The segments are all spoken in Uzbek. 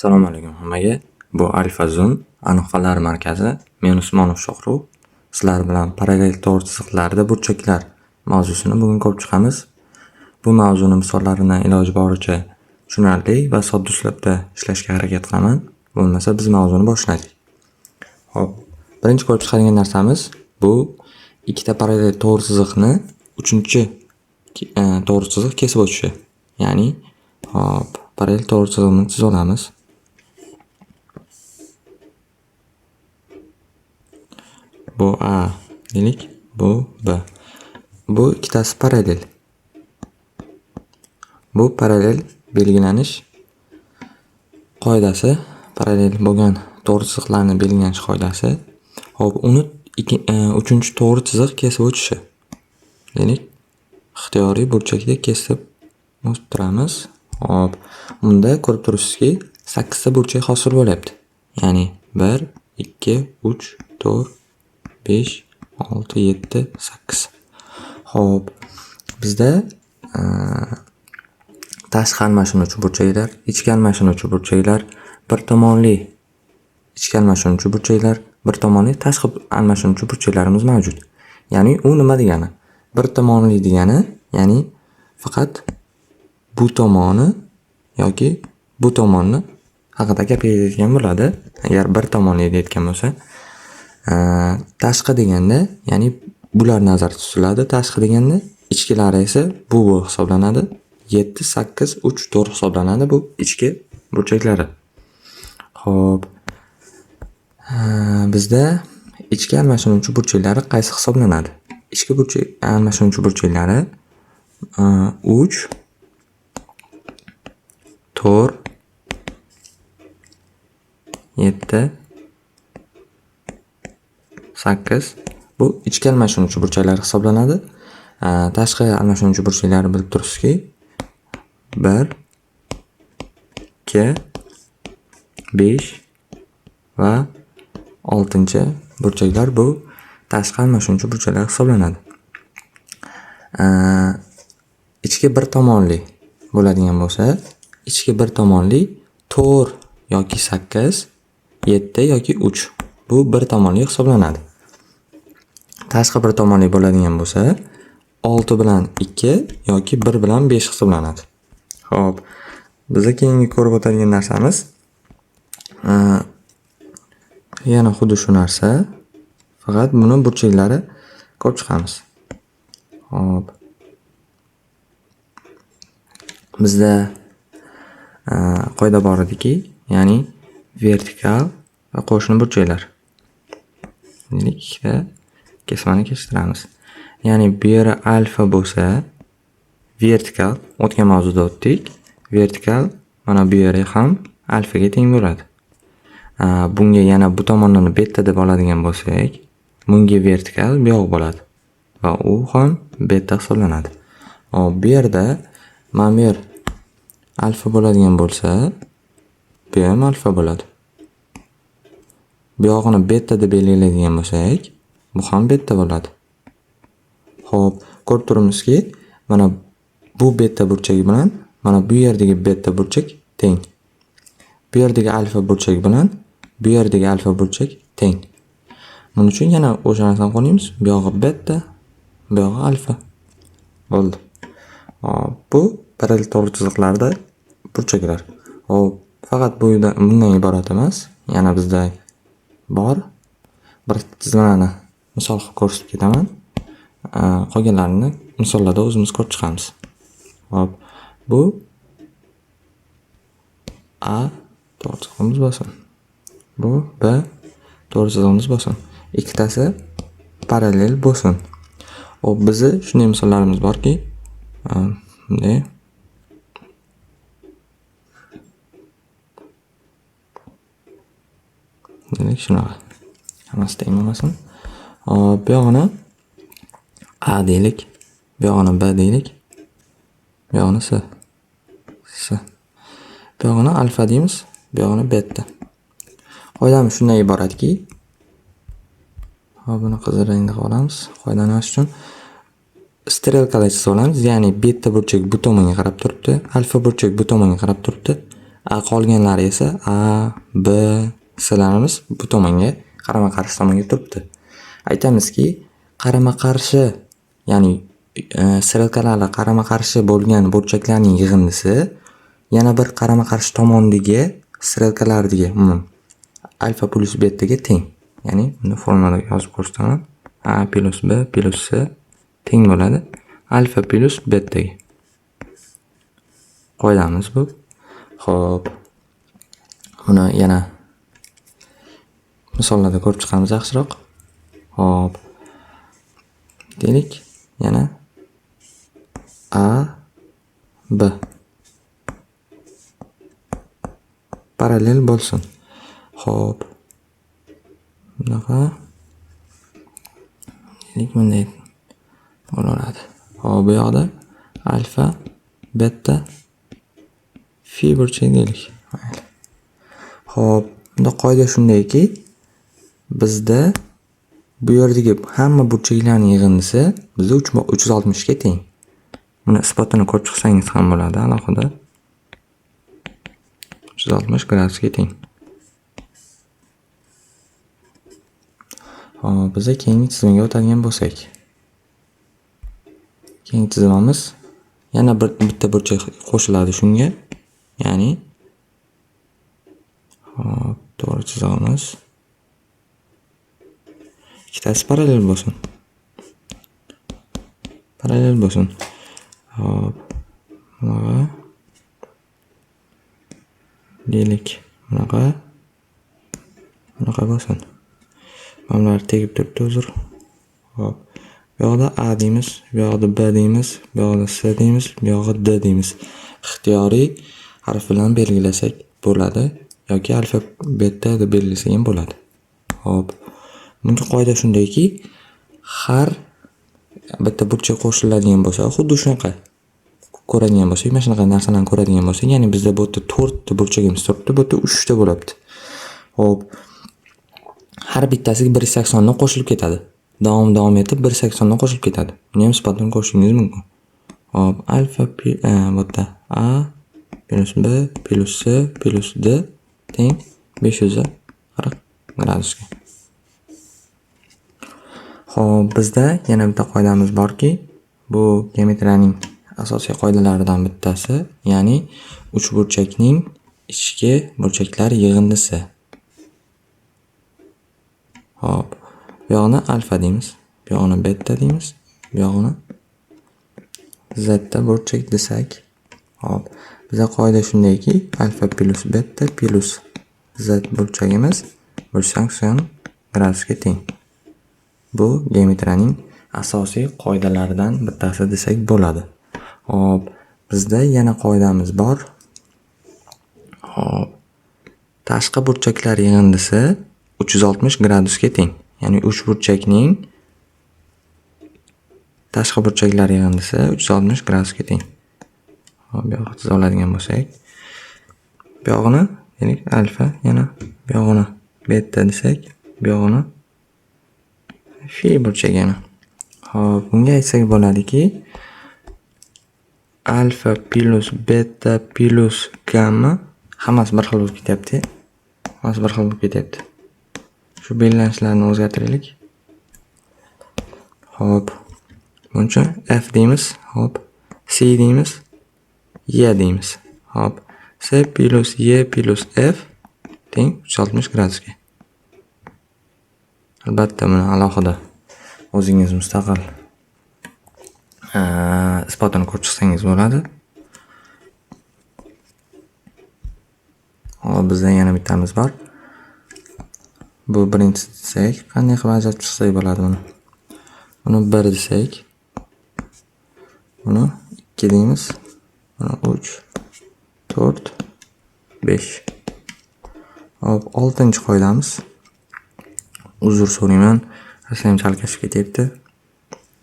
Assalomu alaykum hammaga. Bu Alfa Zoom aniq fanlar markazi. Men Usmonov Shohrux. Sizlar bilan parallel to'g'ri chiziqlarda burchaklar mavzusini bugun ko'rib chiqamiz. Bu mavzuni misollarini iloji boricha tushunarli va sodda uslubda ishlashga harakat qilaman. Bo'lmasa biz mavzuni boshladik. Xo'p, birinchi ko'rib chiqadigan narsamiz bu ikkita parallel to'g'ri chiziqni uchinchi to'g'ri chiziq kesib o'tishi. Ya'ni, hop, parallel to'g'ri chiziqni chizib olamiz. Bu A deylik, bu B. Bu ikkitasi parallel. Bu parallel belgilanish qoidasi, parallel bo'lgan to'g'ri chiziqlarni belgilanish qoidasi. Xo'p, uni uchinchi to'g'ri chiziq kesib o'tishi. Deylik, ixtiyoriy burchakda kesib o'tib turamiz. Xo'p, bunda ko'rib turibsizki, 8 ta burchak hosil bo'lyapti. Ya'ni 1, 2, 3, 4, 5, 6, 7, 8. Xo'p, bizda tashqi almashinuvchi burchaklar, ichki almashinuvchi burchaklar, bir tomonli ichki almashinuvchi burchaklar, bir tomonli tashqi almashinuvchi burchaklarimiz mavjud. Ya'ni u nima degani? Bir tomonli degani, ya'ni faqat bu tomoni yoki bu tomonni haqida gap ketayotgan bo'ladi. Agar bir tomonli deyotgan bo'lsa, tashqi deganda, ya'ni bular nazarda tutiladi. Tashqi deganda ichkilari esa bu hisoblanadi. 7, 8, 3, 4 hisoblanadi bu ichki burchaklari. Xo'p, bizda ichki almashinuvchi burchaklari qaysi hisoblanadi? Ichki burchak almashinuvchi burchaklari 3, 4, 7, 8 bu ichki almashinuvchi burchaklar hisoblanadi. Tashqi almashinuvchi burchaklari bilib turibsizki, 1, 2, 5 va 6-burchaklar bu tashqi almashinuvchi burchaklar hisoblanadi. Ichki bir tomonli bo'ladigan bo'lsa, ichki bir tomonli 4 yoki 8, 7 yoki 3 bu bir tomonli hisoblanadi. Tashqi bir tomonli bo'ladigan bo'lsa, 6 bilan 2 yoki 1 bilan 5 hisoblanadi. Xo'p, biza keyingi ko'rib o'tadigan narsamiz yana xuddi shu narsa, faqat buni burchaklari ko'rib chiqamiz. Xo'p. Bizda qoida bor ediki, ya'ni vertikal va qo'shni burchaklar. Deylik, ikkita kesmani kechtiramiz. Ya'ni bu yeri alfa bo'lsa, vertikal, o'tgan mavzuda o'tdik. Vertikal mana bu yeri ham alfaga teng bo'ladi. Bunga yana bu tomonini beta deb oladigan bo'lsak, bunga vertikal bu yoq bo'ladi va u ham beta hisoblanadi. Hop, bu yerda mana bu yer alfa bo'ladigan bo'lsa, bu ham alfa bo'ladi. Bu yog'ini beta deb belgilaydigan bo'lsak, bu ham beta bo'ladi. Xo'p, ko'rib turibmizki, mana bu beta burchagi bilan mana bu yerdagi beta burchak teng. Bu yerdagi alfa burchak bilan bu yerdagi alfa burchak teng. Buning uchun yana o'sha narsani qo'llaymiz. Bu yog'i beta, bu yog'i alfa. Bo'ldi. Hop, bu parallel to'g'ri chiziqlarda burchaklar. Hop, faqat bu bundan iborat emas. Yana bizda bor bir chizmalarni misol qilib ko'rsatib ketaman. Qolganlarini misollarda o'zimiz ko'rib chiqamiz. Hop, bu A to'g'ri chizig'imiz bo'lsin. Bu B to'g'ri chizig'imiz bo'lsin. Ikkitasi parallel bo'lsin. Hop, bizni shunday misollarimiz borki, bunday demak shunaqa. Hammasi teng bo'lmasin. Hop, bu yog'ini A deylik, bu yog'ini B deylik, bu yog'ini C. C. Bu yog'ini alfa deymiz, bu yog'ini beta. Qoidamiz shundan iboratki, hop, buni qizil rangda qilib olamiz. Qoidani ochish uchun strelkalar chizib olamiz, ya'ni beta burchak bu tomonga qarab turibdi, alfa burchak bu tomonga qarab turibdi. Qolganlari esa A, B, C'larimiz bu tomonga, qarama-qarshi tomonga turibdi. Aytamizki, qarama-qarshi, ya'ni strelkalari qarama-qarshi bo'lgan burchaklarning yig'indisi yana bir qarama-qarshi tomondagi strelkalardagi umuman alfa plyus betaga teng. Ya'ni buni formulada yozib ko'rsataman. A plyus B plyus C teng bo'ladi alfa plyus betaga. Qoidamiz bu. Xo'p. Buni yana misollarda ko'rib chiqamiz yaxshiroq. Xo'p. Deylik, yana A, B parallel bo'lsin. Xo'p. Bunaqa deylik, bunday bo'laveradi. Xo'p, bu yoqda alfa, beta, fi burchak deylik. Mayli. Xo'p, bunda qoida shundayki, bizda bu yerdagi hamma burchaklarning yig'indisi bizda 360 ga teng. Buni isbotini ko'rib chiqsangiz ham bo'ladi alohida. 360 gradusga teng. Xo'p, biza keyingi chizmaga o'tadigan bo'lsak. Keyingi chizmamiz yana bitta burchak qo'shiladi shunga. Ya'ni xo'p, to'g'ri chizamiz. Ikkitasi parallel bo'lsin. Parallel bo'lsin. Xo'p, bunaqa deylik, bunaqa bunaqa bo'lsin. Mana bular tegib turibdi, uzr. Xo'p, bu yoqda A deymiz, bu yoqda B deymiz, bu yoqda C deymiz, bu yoqda D deymiz. Ixtiyoriy harf bilan belgilasak bo'ladi yoki alfa beta deb belgilasak ham bo'ladi. Xo'p, bunga qoida shundayki, har bitta burchak qo'shiladigan bo'lsa, xuddi shunaqa ko'radigan bo'lsak, mana shunaqa narsalarni ko'radigan bo'lsak, ya'ni bizda bu yerda 4 ta burchagimiz turibdi, bu yerda 3 ta bo'lyapti. Xo'p, har bittasiga 180 dan qo'shilib ketadi. Davom etib 180 dan qo'shilib ketadi. Buni ham isbotini ko'rishingiz mumkin. Xo'p, alfa bu yerda A plyus B plyus C plyus D teng 540 gradusga. Xo'p, bizda yana bitta qoidamiz borki, bu geometriyaning asosiy qoidalaridan bittasi, ya'ni uchburchakning ichki burchaklar yig'indisi. Xo'p, bu yog'ini alfa deymiz, bu yog'ini beta deymiz, bu yog'ini zeta burchak desak. Xo'p, bizda qoida shundayki, alfa plyus beta plyus z burchagimiz 180 gradusga teng. Bu geometriyaning asosiy qoidalaridan bittasi desak bo'ladi. Xo'p, bizda yana qoidamiz bor. Xo'p, tashqi burchaklar yig'indisi 360 gradusga teng. Ya'ni uchburchakning tashqi burchaklar yig'indisi 360 gradusga teng. Xo'p, bu yoqqa chiza oladigan bo'lsak, bu yog'ini deylik alfa, yana bu yog'ini beta desak, bu yog'ini fi burchagini. Xo'p, bunga aytsak bo'ladiki, alfa plyus beta plyus gamma hammasi bir xil bo'lib ketyapti. Hammasi bir xil bo'lib ketyapti. Shu belgilanishlarni o'zgartiraylik. Xo'p, buning uchun F deymiz, xo'p, C deymiz, Y deymiz. Xo'p, C plyus Y plyus F teng 360 gradusga. Albatta buni alohida o'zingiz mustaqil isbotini ko'rib chiqsangiz bo'ladi. Xo'p, bizda yana bittamiz bor. Bu birinchisi desak, qanday qilib ajratib chiqsak bo'ladi buni? Buni 1 desak, buni 2 deymiz, buni 3, 4, 5. Xo'p, 6-qoidamiz. Uzr so'rayman, rosayam chalkashib ketyapti.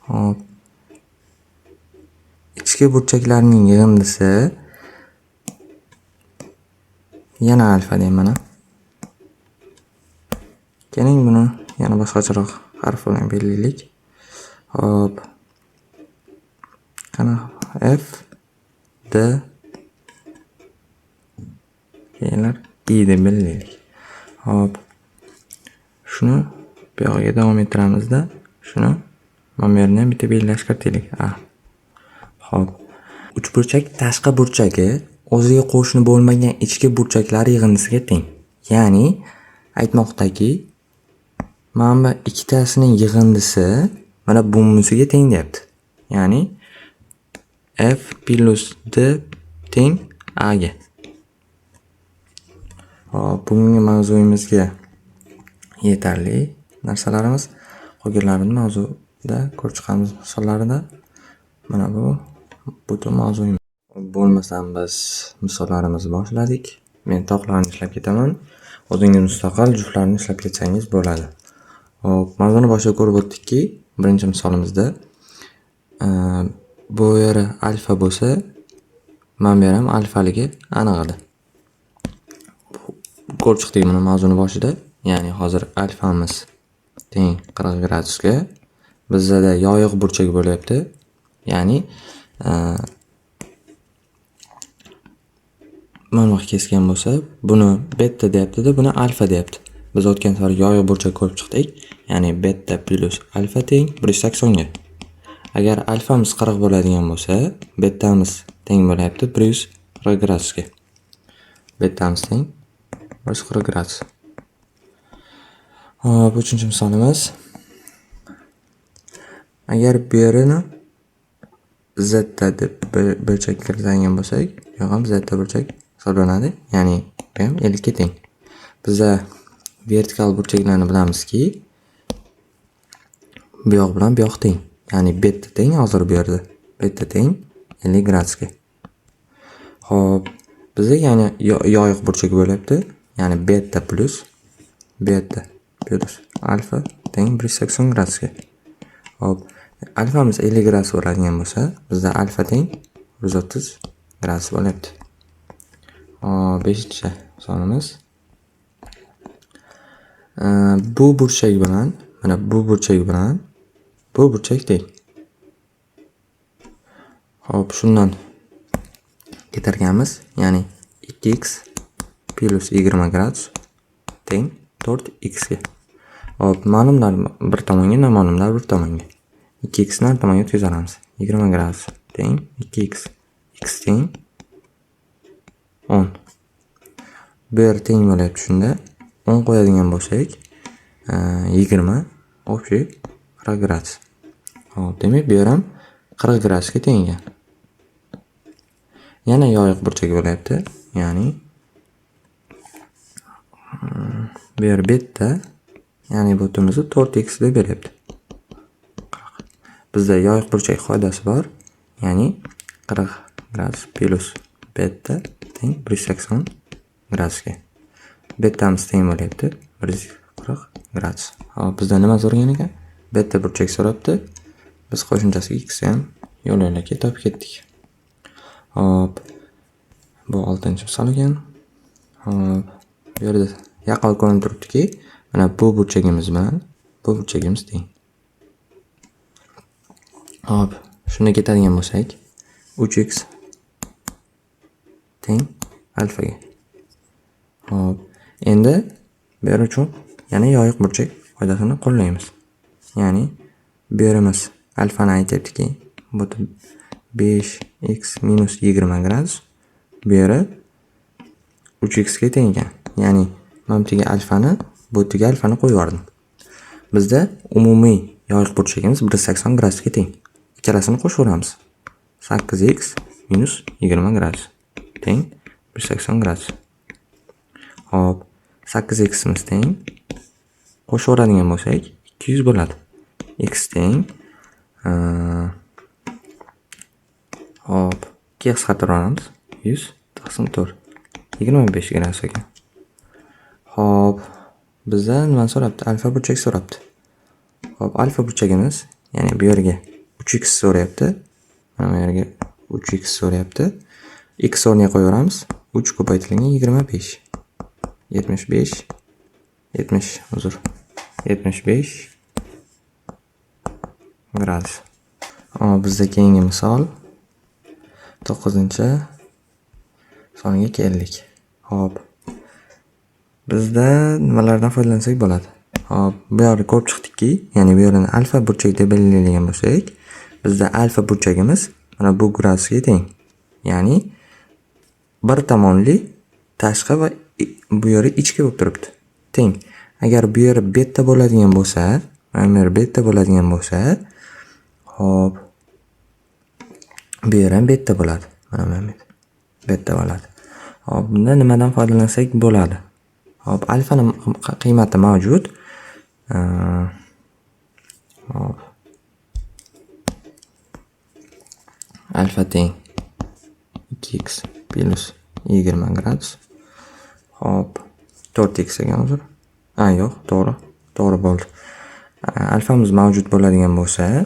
Xo'p. Ichki burchaklarning yig'indisi yana alfa deyman mana. Keling buni yana boshqacharoq harf bilan belgilaylik. Xo'p. Qani F D Keyinlar I deb belgilaylik. Xo'p. Shuni bu yog'iga davom ettiramizda, shuni mana bu yerni ham bitta belgilash kiritaylik. A. Xo'p. Uchburchak tashqi burchagi o'ziga qo'shni bo'lmagan ichki burchaklar yig'indisiga teng. Ya'ni aytmoqdaki, mana bu ikkitasining yig'indisi mana bunisiga teng deyapti. Ya'ni F plus D teng A ga. Xo'p, bugungi mavzuyimizga yetarli narsalarimiz. Qolganlarini mavzuda ko'rib chiqamiz misollarida. Mana bu butun mavzuyimiz. Bo'lmasam biz misollarimizni boshladik. Men toqlarni ishlab ketaman. O'zingiz mustaqil juftlarni ishlab ketsangiz bo'ladi. Xo'p, mavzuni boshida ko'rib o'tdikki, birinchi misolimizda bu yeri alfa bo'lsa, mana bu yer ham alfaligi aniq edi. Ko'rib chiqdik buni mavzuni boshida. Ya'ni hozir alfamiz teng 40 gradusga. Bizda yoyiq burchak bo'lyapti. Ya'ni mana bu kesgan bo'lsa, buni beta deyapti-da, buni alfa deyapti. Biz o'tgan safar yoyiq burchak ko'rib chiqdik. Ya'ni beta plus alfa teng 180 ga. Agar alfamiz 40 bo'ladigan bo'lsa, betamiz teng bo'lyapti 140 gradusga. Betamiz teng 140 gradus. Xo'p, uchinchi misolimiz. Agar bu yerini z deb burchak kiritadigan bo'lsak, bu ham z burchak hisoblanadi. Ya'ni bu ham 50 ga teng. Bizda vertikal burchaklarni bilamizki, bu yoq bilan bu yoq teng. Ya'ni beta teng hozir bu yerda. Beta teng 50 gradusga. Xo'p, bizda ya'ni yoyiq burchak bo'lyapti. Ya'ni beta plus alfa teng 180 gradusga. Xo'p, alfamiz 50 gradus bo'ladigan bo'lsa, bizda alfa teng 130 gradus bo'lyapti. Xo'p, 5-chi misolimiz. Bu burchak bilan, mana bu burchak bilan bu burchak teng. Xo'p, shundan ketarkanmiz, ya'ni 2x plus 20 gradus teng 4x ga. Xo'p, ma'lumlar bir tomonga, noma'lumlar bir tomonga. 2x ni har tomonga o'tkazamiz. 20 gradus teng 2x. X teng 10. Bu yer teng bo'lyapti shunda. 10 qo'yadigan bo'lsak, 20 общий 40 gradus. Xo'p, demak bu yer ham 40 gradusga teng ekan. Yana yoyiq burchak bo'lyapti. Ya'ni bu yer beta, ya'ni bu yerimizni 4x deb beryapti. Bizda yoyiq burchak qoidasi bor. Ya'ni 40 gradus plus beta teng 180 gradusga. Betamiz teng bo'lyapti 140 gradus. Xo'p, bizda nima so'ragan ekan? Beta burchak so'rabdi. Biz qo'shimchasiga x ham yo'l yo'lakay topib ketdik. Xo'p, bu 6-misol ekan. Xo'p, bu yerda yaqqol ko'rinib turibdiki, mana bu burchagimiz bilan bu burchagimiz teng. Xo'p, shunda ketadigan bo'lsak, 3x teng alfaga. Xo'p, endi bu yer uchun yana yoyiq burchak qoidasini qo'llaymiz. Ya'ni bu yerimiz alfani aytyaptiki, bu 5x minus 20 gradus, bu yeri 3x ga teng ekan. Ya'ni mana bu yerga alfani, bu yerga alfani qo'yib yubordim. Bizda umumiy yoyiq burchagimiz 180 gradusga teng. Ikkalasini qo'shaveramiz. 8x minus 20 gradus teng 180 gradus. Xo'p, 8ximiz teng qo'shaveradigan bo'lsak 200 bo'ladi. X teng xo'p, 2 qisqartirib olamiz. 100 taqsim 4. 25 gradus ekan. Xo'p, bizda nimani so'rabdi? Alfa burchak so'rabdi. Xo'p, alfa burchagimiz, ya'ni bu yerga 3x so'rayapti. Mana bu yerga 3x so'rayapti. X o'rniga qo'yaveramiz. 3 ko'paytirilgan 25. 75 70, uzr. 75 gradus. Xo'p, bizda keyingi misol 9-misolga keldik. Xo'p. Bizda nimalardan foydalansak bo'ladi? Hop, bu yerda ko'rib chiqdikki, ya'ni bu yerni alfa burchak deb belgilagan bo'lsak, bizda alfa burchagimiz mana bu gradusga teng. Ya'ni bir tomonli tashqi va bu yeri ichki bo'lib turibdi. Teng. Agar bu yeri beta bo'ladigan bo'lsa, mana bu yer beta bo'ladigan bo'lsa, hop, bu yer ham beta bo'ladi. Mana bu beta bo'ladi. Hop, bunda nimadan foydalansak bo'ladi? Hop, alfani qiymati mavjud. Hop. Alfa teng 2x plus 20 gradus. Hop, 4x ekan uzr. Ha, yo'q, to'g'ri. To'g'ri bo'ldi. Alfamiz mavjud bo'ladigan bo'lsa,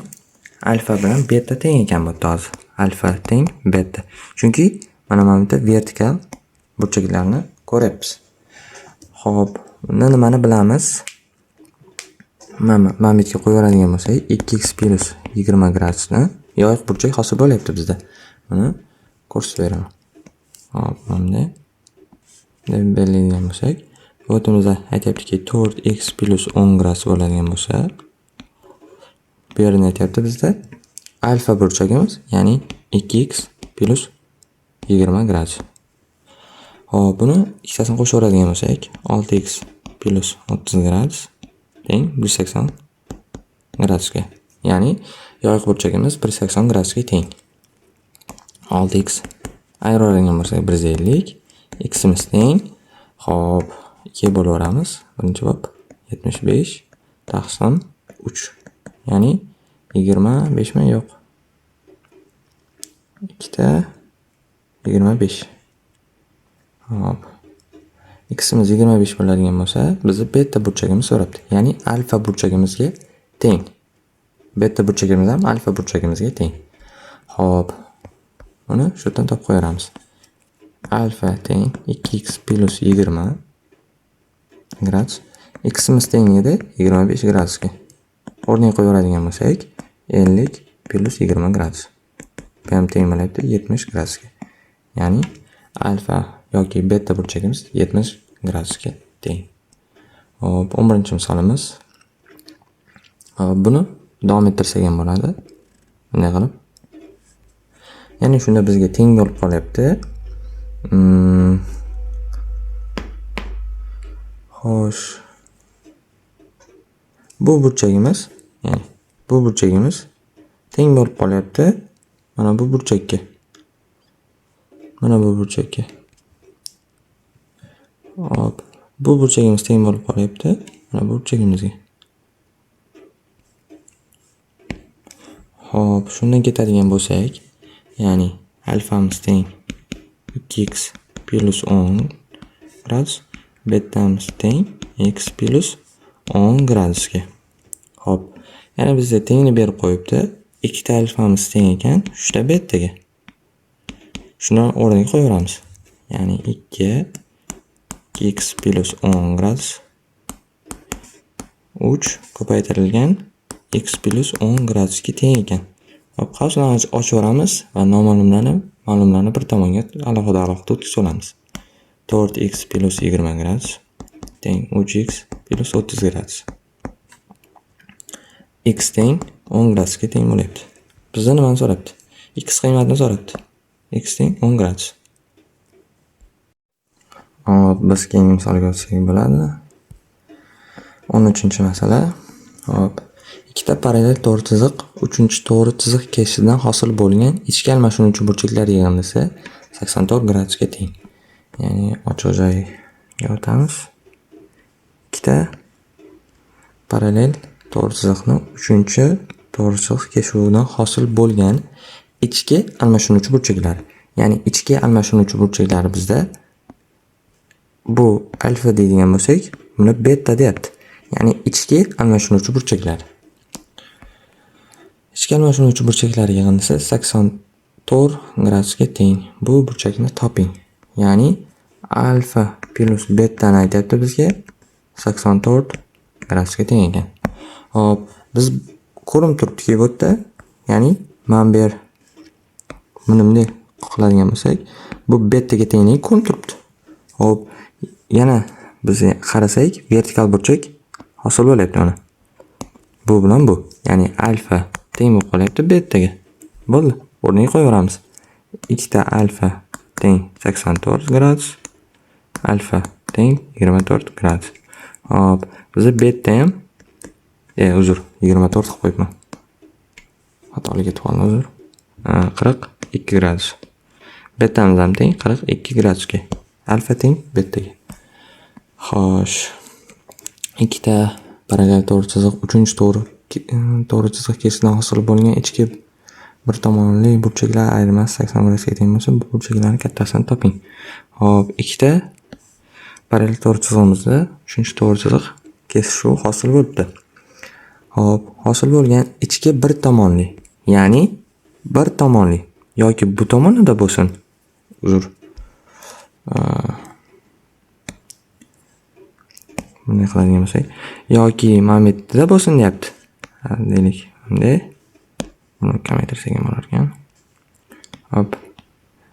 alfa bilan beta teng ekan bu yerda hozir. Alfa teng beta. Chunki mana bu yerda vertikal burchaklarni ko'ryapmiz. Xo'p, bunda nimani bilamiz? Mana bu yerga qo'yib bo'lsak, 2x plus 20 gradusni yoyiq burchak hosil bo'lyapti bizda. Buni ko'rsatib beraman. Hop, bunday deb belgilaydigan bo'lsak, bu o'timizda aytyaptiki 4x plus 10 gradus bo'ladigan bo'lsa, bu yerda aytyapti bizda alfa burchagimiz, ya'ni 2x plus 20 gradus. Hop, buni ikkitasini qo'shaveradigan bo'lsak, 6x plus 30 gradus teng 180 gradusga. Ya'ni yoyiq burchagimiz 180 gradusga teng. 6x ayiraveradigan bo'lsak 150, ximiz teng. Hop, 2 ga bo'laveramiz. Birinchi bo'lib 75 taqsim 3. Ya'ni 25 mi? Yo'q. Ikkita 25. Hop. Ximiz 25 bo'ladigan bo'lsa, bizni beta burchagimiz so'rabdi. Ya'ni alfa burchagimizga teng. Beta burchagimiz ham alfa burchagimizga teng. Hop. Buni shu yerdan topib qo'yamiz. Alfa teng 2x plus 20 gradus. Ximiz teng edi 25 gradusga. O'rniga qo'yaveradigan bo'lsak, 50 plus 20 gradus. Bu ham teng bo'lyapti 70 gradusga. Ya'ni alfa yoki beta burchagimiz 70 gradusga teng. Hop, 11-misolimiz. Hop, buni davom ettirsak ham bo'ladi. Bunday qilib. Ya'ni shunda bizga teng bo'lib qolyapti. Xo'sh. Bu burchagimiz, ya'ni bu burchagimiz teng bo'lib qolyapti mana bu burchakka. Mana bu burchakka. Hop, bu burchagimiz teng bo'lib qolyapti mana bu burchagimizga. Hop, shundan ketadigan bo'lsak, ya'ni alfamiz teng 2x plus 10 gradus, betamiz teng x plus 10 gradusga. Hop, yana bizga tengni berib qo'yibdi. Ikkita alfamiz teng ekan, uchta betaga. Shuni o'rniga qo'yaveramiz. Ya'ni 2 x plus 10 gradus 3 ko'paytirilgan x plus 10 gradusga teng ekan. Hop, qavsni ochib yuboramiz va noma'lumlarni ma'lumlarni bir tomonga alohida alohida o'tkazib olamiz. 4x plus 20 gradus teng 3x plus 30 gradus. X teng 10 gradusga teng bo'lyapti. Bizdan nimani so'rabdi? X qiymatini so'rabdi. X teng 10 gradus. Hop, biz keyingi misolga o'tsak bo'ladi. 13-masala. Hop, ikkita parallel to'g'ri chiziq uchinchi to'g'ri chiziq kesishidan hosil bo'lgan ichki almashinuvchi burchaklar yig'indisi 84 gradusga teng. Ya'ni ochiq joyga o'tamiz. Ikkita parallel to'g'ri chiziqni uchinchi to'g'ri chiziq keshuvidan hosil bo'lgan ichki almashinuvchi burchaklar. Ya'ni ichki almashinuvchi burchaklar bizda bu alfa deydigan bo'lsak, buni beta deyapti. Ya'ni ichki almashinuvchi burchaklar. Ichki almashinuvchi burchaklar yig'indisi 84 gradusga teng. Bu burchakni toping. Ya'ni alfa plus betani aytyapti bizga 84 gradusga teng ekan. Hop, biz ko'rinib turibdiki bu yerda, ya'ni mana bu yer buni bunday qiladigan bo'lsak, bu betaga tengligi ko'rinib turibdi. Hop, yana Biz qarasak, vertikal burchak hosil bo'lyapti mana. Bu bilan bu, ya'ni alfa teng bo'lib qolyapti betaga. Bo'ldi. O'rniga qo'yaveramiz. 2 ta alfa teng 84 gradus, alfa teng 24 gradus. Hop, biza beta ham, uzr, 24 qilib qo'yibman. Xatolik ketib qoldi, uzr. 42 gradus. Betamiz ham teng 42 gradusga. Alfa teng betaga. Xo'sh. Ikkita parallel to'g'ri chiziq uchinchi to'g'ri chiziq kesishidan hosil bo'lgan ichki bir tomonli burchaklar ayirmasi 80 gradusga teng bo'lsa, bu burchaklarning kattasini toping. Hop, ikkita parallel to'g'ri chizig'imizda uchinchi to'g'ri chiziq kesishuvi hosil bo'libdi. Hop, hosil bo'lgan ichki bir tomonli, ya'ni bir tomonli yoki bu tomonida bo'lsin. Uzr. Bunday qiladigan bo'lsak yoki mana bu yerda bo'lsin deyapti. Deylik, bunday. Buni kamaytirsak ham bo'lar ekan. Hop.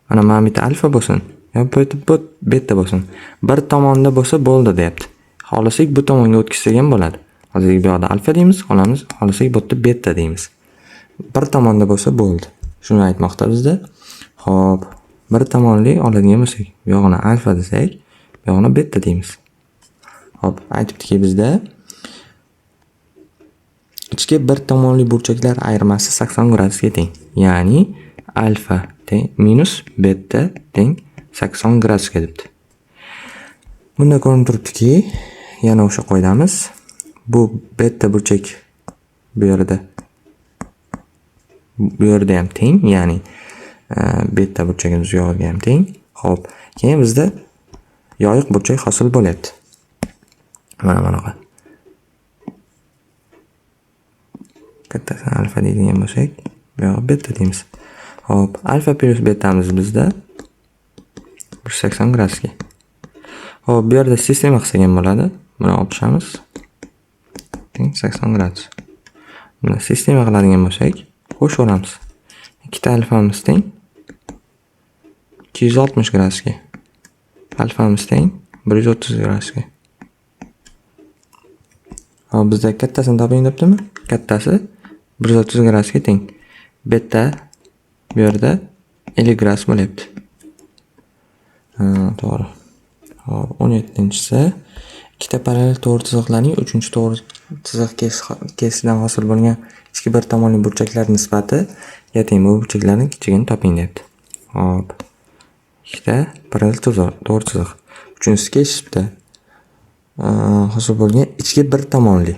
Mana bu yerda alfa bo'lsin. Yo bu yerda beta bo'lsin. Bir tomonda bo'lsa bo'ldi deyapti. Xohlasak bu tomonga o'tkazsak ham bo'ladi. Hozir bu yoqda alfa deymiz, olamiz, xohlasak bu yerda beta deymiz. Bir tomonda bo'lsa bo'ldi. Shuni aytmoqda bizda. Hop, bir tomonli oladigan bo'lsak, bu yog'ini alfa desak, bu yog'ini beta deymiz. Hop, aytibdiki bizda ichki bir tomonli burchaklar ayirmasi 80 gradusga teng. Ya'ni alfa teng minus beta teng 80 gradusga debdi. Bunda ko'rinib turibdiki, yana o'sha qoidamiz. Bu beta burchak bu yerda ham teng, ya'ni beta burchagimiz u yog'iga ham teng. Xo'p, keyin bizda yoyiq burchak hosil bo'lyapti. Mana bunaqa. Kattasini alfa deydigan bo'lsak, bu yog'i beta deymiz. Xo'p, alfa plyus betamiz bizda 180 gradusga. Xo'p, bu yerda sistema qilsak ham bo'ladi. Buni olib tushamiz. Teng 80 gradus. Buni sistema qiladigan bo'lsak, qo'shaveramiz. Ikkita alfamiz teng 260 gradusga. Alfamiz teng 130 gradusga. Hop, bizda kattasini toping debdimi? Kattasi 130 gradusga teng. Beta bu yerda 50 gradus bo'lyapti. Ha, to'g'ri. Hop, 17-chisi ikkita parallel to'g'ri chiziqlarning uchinchi to'g'ri chiziq kesishidan hosil bo'lgan ichki bir tomonli burchaklar nisbati teng bu burchaklarning kichigini toping deyapti. Hop. Ikkita parallel to'g'ri chiziq. Uchinchisi kesishibdi. Hosil bo'lgan ichki bir tomonli.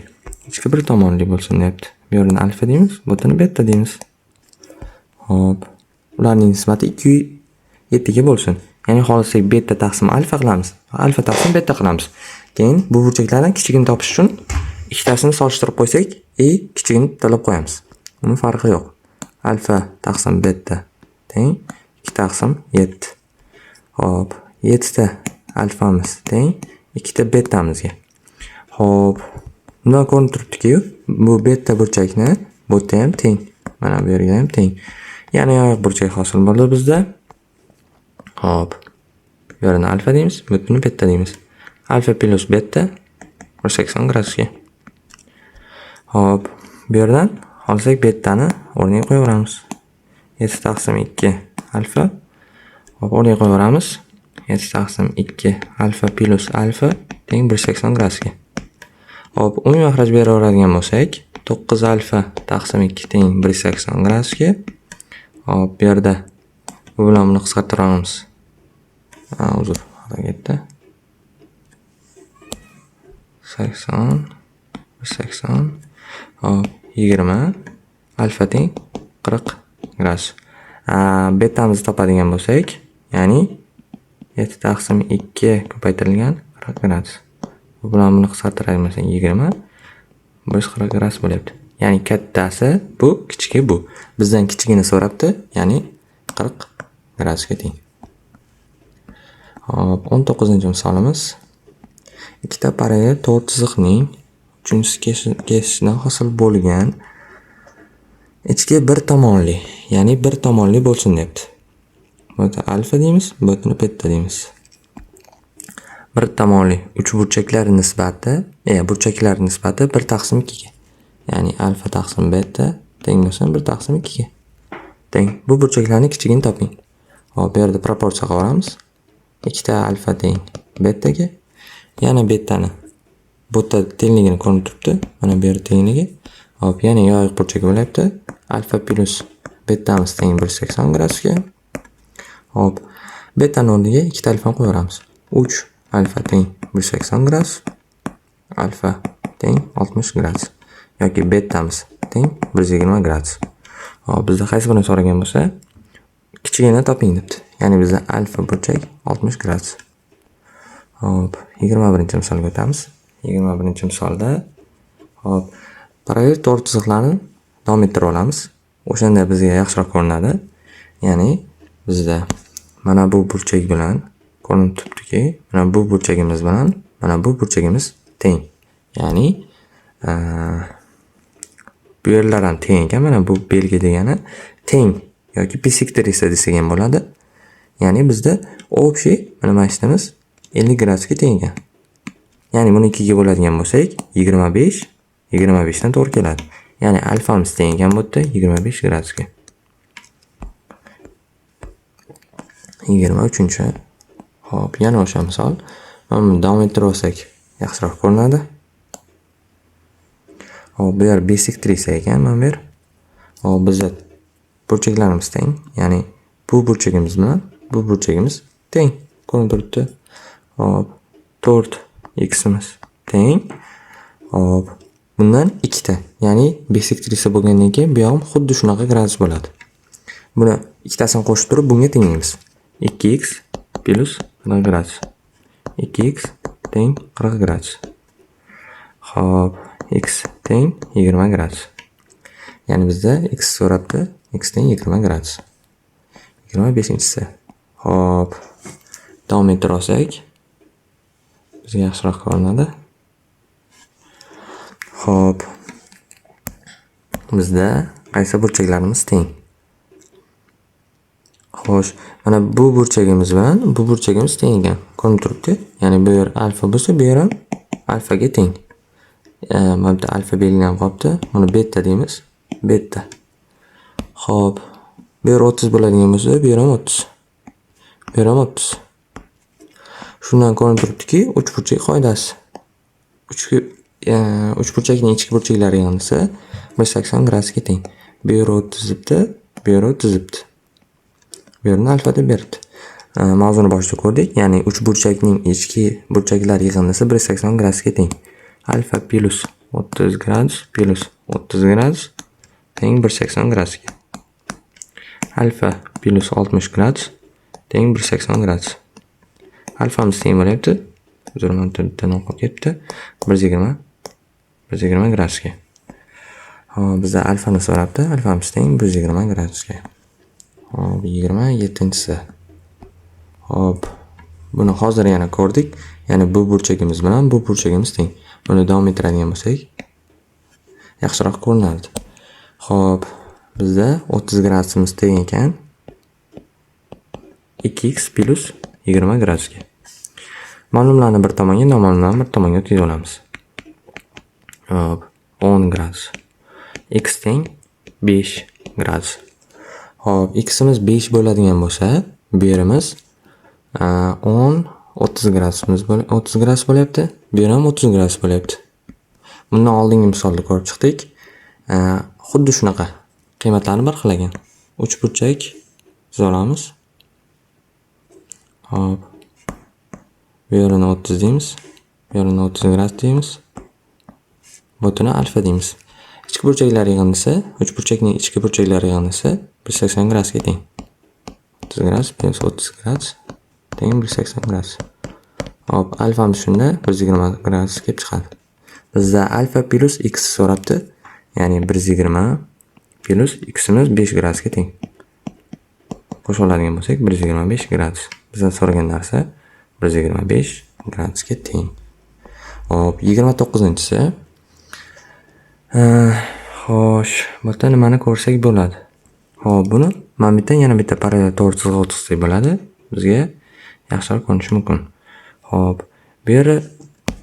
Ichki bir tomonli bo'lsin deyapti. Bu yerini alfa deymiz, bu yerini beta deymiz. Hop. Ularning nisbati 2 ga bo'lsin. Ya'ni xohlasak beta taqsim alfa qilamiz. Alfa taqsim beta qilamiz. Keyin bu burchaklardan kichigini topish uchun ikkitasini solishtirib qo'ysak, kichigini bittalab qo'yamiz. Uni farqi yo'q. Alfa taqsim beta teng 2 taqsim 7. Hop, 7 ta alfamiz teng 2 ta betamizga. Hop, bundan ko'rinib turibdiki, bu beta burchakni bu yerda ham teng. Mana bu yerga ham teng. Yana yoyiq burchak hosil bo'ldi bizda. Hop. Bu yerini alfa deymiz, buni beta deymiz. Alfa plyus beta 180 gradusga. Hop, bu yerdan olsak betani o'rniga qo'yaveramiz. 7 taqsim 2 alfa. Hop, o'rniga qo'yaveramiz. 7 taqsim 2 alfa plyus alfa teng 180 gradusga. Hop, umumiy mahraj beraveradigan bo'lsak, 9 alfa taqsim 2 teng 180 gradusga. Hop, bu yerda bu bilan buni qisqartiramiz. Ha, uzr, xato ketdi. 80 180, hop, 20 alfa teng 40 gradus. Betamizni topadigan bo'lsak, ya'ni 7 taqsim 2 ko'paytirilgan 40 gradus. Bu bilan buni qisqartiradigan bo'lsak 20 140 gradus bo'lyapti. Ya'ni kattasi bu, kichigi bu. Bizdan kichigini so'rabdi, ya'ni 40 gradusga teng. Hop, 19-misolimiz. Ikkita parallel to'g'ri chiziqning uchinchisi kesishidan hosil bo'lgan ichki bir tomonli, ya'ni bir tomonli bo'lsin deyapti. Bu yerda alfa deymiz, bu yerda beta deymiz. Bir tomonli uchburchaklar nisbati, burchaklar nisbati 1 taqsim 2 ga. Ya'ni alfa taqsim beta teng bo'lsin 1 taqsim 2 ga. Teng. Bu burchaklarning kichigini toping. Hop, bu yerda proporsiya qilib 2 ta alfa teng betaga. Yana betani bu yerda tengligini ko'rinib turibdi. Mana bu yerda tengligi. Hop, yana yoyiq burchak bo'lyapti. Alfa plus betamiz teng 180 gradusga. Hop, betani o'rniga 2 ta alfani qo'yaveramiz. 3 alfa teng 180 gradus. Alfa teng 60 gradus yoki betamiz teng 120 gradus. Hop, bizda qaysi birini so'ragan bo'lsa, kichigini toping debdi. Ya'ni bizda alfa burchak 60 gradus. Hop, 21-misolga o'tamiz. 21-misolda hop, parallel to'g'ri chiziqlarni davom ettirib olamiz. O'shanda bizga yaxshiroq ko'rinadi. Ya'ni bizda mana bu burchak bilan ko'rinib turibdiki, mana bu burchagimiz bilan mana bu burchagimiz teng. Ya'ni bu yerlar ham teng ekan. Mana bu belgi degani teng yoki bisektrisa desak ham bo'ladi. Ya'ni bizda общий mana ishimiz 50 gradusga teng ekan. Ya'ni buni 2 ga bo'ladigan bo'lsak, 25 25 dan to'g'ri keladi. Ya'ni alfamiz teng ekan bu yerda 25 gradusga. 23. Hop, yana o'sha misol. Mana buni davom ettirib olsak yaxshiroq ko'rinadi. Hop, bu yer bisektrisa ekan mana bu yer. Hop, bizda burchaklarimiz teng. Ya'ni bu burchagimiz bilan bu burchagimiz teng ko'rinib turibdi. Hop, 4 x'imiz teng. Hop, bundan ikkita, ya'ni bisektrisa bo'lgandan keyin bu ham xuddi shunaqa gradus bo'ladi. Buni ikkitasini qo'shib turib bunga tenglaymiz. 2x plus 40 gradus. 2x teng 40 gradus. Hop, x teng 20 gradus. Ya'ni bizda x so'rabdi, x teng 20 gradus. 25-chisi. Hop, davom ettira olsak bizga yaxshiroq ko'rinadi. Hop, bizda qaysi burchaklarimiz teng? Xo'sh, mana bu burchagimiz bilan bu burchagimiz teng ekan. Ko'rinib turibdi. Ya'ni bu yer alfa bo'lsa, bu yer ham alfaga teng. Mana bu yerda alfa belgilanib qolibdi. Buni beta deymiz. Beta. Xo'p, bu yer 30 bo'ladigan bo'lsa, bu yer ham 30. Bu yer ham 30. Shundan ko'rinib turibdiki, uchburchak qoidasi. Uchburchakning ichki burchaklari yig'indisi 180 gradusga teng. Bu yer 30 debdi, bu yer 30 debdi. Bu yerni alfa deb beribdi. Mavzuni boshida ko'rdik. Ya'ni uchburchakning ichki burchaklari yig'indisi 180 gradusga teng. Alfa plus 30 gradus plus 30 gradus teng 180 gradusga. Alfa plus 60 gradus teng 180 gradus. Alfamiz teng bo'lyapti. Uzr, mana bitta nol qolib ketibdi. 120 gradusga. Hop, bizda alfani so'rabdi. Alfamiz teng 120 gradusga. Hop, 27-chisi. Hop, buni hozir yana ko'rdik. Ya'ni bu burchagimiz bilan bu burchagimiz teng. Buni davom ettiradigan bo'lsak, yaxshiroq ko'rinardi. Hop, bizda 30 gradusimiz teng ekan. 2x plus 20 gradusga. Ma'lumlarni bir tomonga, noma'lumlarni bir tomonga o'tkazib olamiz. Hop, 10 gradus. X teng 5 gradus. Hop, ximiz 5 bo'ladigan bo'lsa, bu yerimiz 10 30 gradusimiz 30 gradus bo'lyapti. Bu yer ham 30 gradus bo'lyapti. Bundan oldingi misolda ko'rib chiqdik. Xuddi shunaqa qiymatlarni bir xil ekan. Uchburchak chiza olamiz. Hop. Bu yerini 30 deymiz. Bu yerini 30 gradus deymiz. Butuni alfa deymiz. Ichki burchaklar yig'indisi, uchburchakning ichki burchaklari yig'indisi 180 gradusga teng. 30 gradus plus 30 gradus teng 180 gradus. Hop, alfamiz shunda 120 gradus kelib chiqadi. Bizda alfa plus x so'rabdi. Ya'ni 120 plus ximiz 5 gradusga teng. Qo'shib oladigan bo'lsak 125 gradus. Bizdan so'ragan narsa 125 gradusga teng. Hop, 29-chisi. Xo'sh, bu yerda nimani ko'rsak bo'ladi? Hop, buni mana bu yerdan yana bitta parallel to'g'ri chiziq o'tkazsak bo'ladi. Bizga yaxshiroq ko'rinishi mumkin. Hop, Bu yeri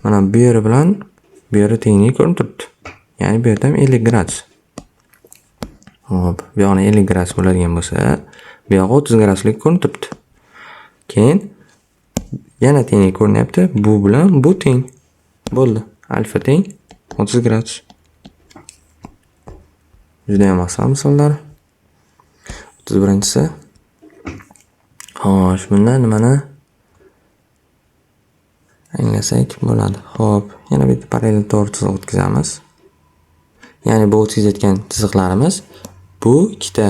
mana bu yeri bilan bu yeri tengligi ko'rinib turibdi. Ya'ni bu yerda ham 50 gradus. Xo'p, bu yog'ini 50 gradus bo'ladigan bo'lsa, bu yog'i 30 graduslik ko'rinib turibdi. Keyin yana tenglik ko'rinyapti. Bu bilan bu teng. Bo'ldi. Alfa teng 30 gradus. Juda ham oson misollar. 31-chisi. Xo'sh, bundan nimani anglasak bo'ladi. Xo'p, yana bitta parallel to'g'ri chiziq o'tkazamiz. Ya'ni bu o'tkazayotgan chiziqlarimiz bu ikkita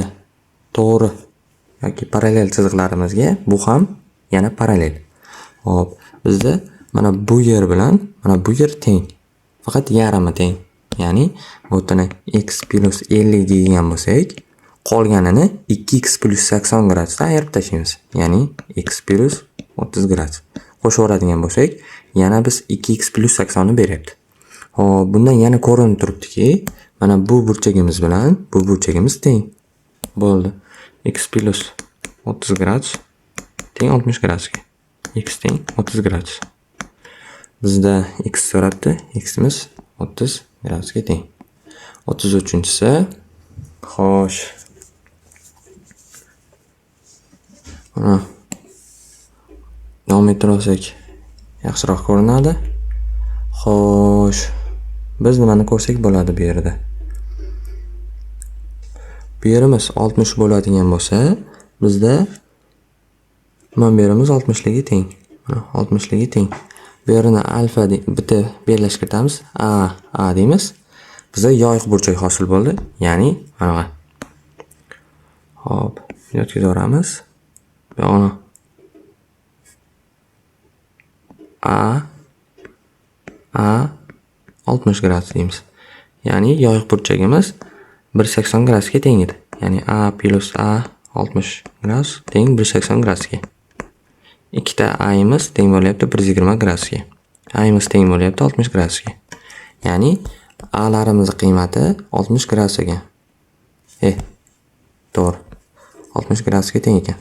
to'g'ri yoki parallel chiziqlarimizga bu ham yana parallel. Xo'p, bizda mana bu yer bilan mana bu yer teng. Faqat yarmi teng. Ya'ni bu yerni x plus 50 degan bo'lsak, qolganini 2x plus 80 gradusdan ayirib tashlaymiz. Ya'ni x plus 30 gradus. Qo'shib yuboradigan bo'lsak, yana biz 2x plus 80 ni beryapti. Xo'p, bundan yana ko'rinib turibdiki, mana bu burchagimiz bilan bu burchagimiz teng. Bo'ldi. X plus 30 gradus teng 60 gradusga. X teng 30 gradus. Bizda x so'rabdi. Ximiz 30 gradusga teng. 33-chisi. Xo'sh. Mana davom ettira olsak yaxshiroq ko'rinadi. Xo'sh, biz nimani ko'rsak bo'ladi bu yerda? Bu yerimiz 60 bo'ladigan bo'lsa, bizda mana bu yerimiz 60 ligi teng. Mana 60 ligi teng. Bu yerini alfa bitta belgilashga kiritamiz. A, A deymiz. Bizda yoyiq burchak hosil bo'ldi. Ya'ni mana. Xo'p, o'tkazaveramiz. Bu yog'ini A, A 60 gradus deymiz. Ya'ni yoyiq burchagimiz 180 gradusga teng edi. Ya'ni A plus A 60 gradus teng 180 gradusga. Ikkita A'miz teng bo'lyapti 120 gradusga. A'miz teng bo'lyapti 60 gradusga. Ya'ni A'larimizning qiymati 60 gradus ekan. To'g'ri. 60 gradusga teng ekan.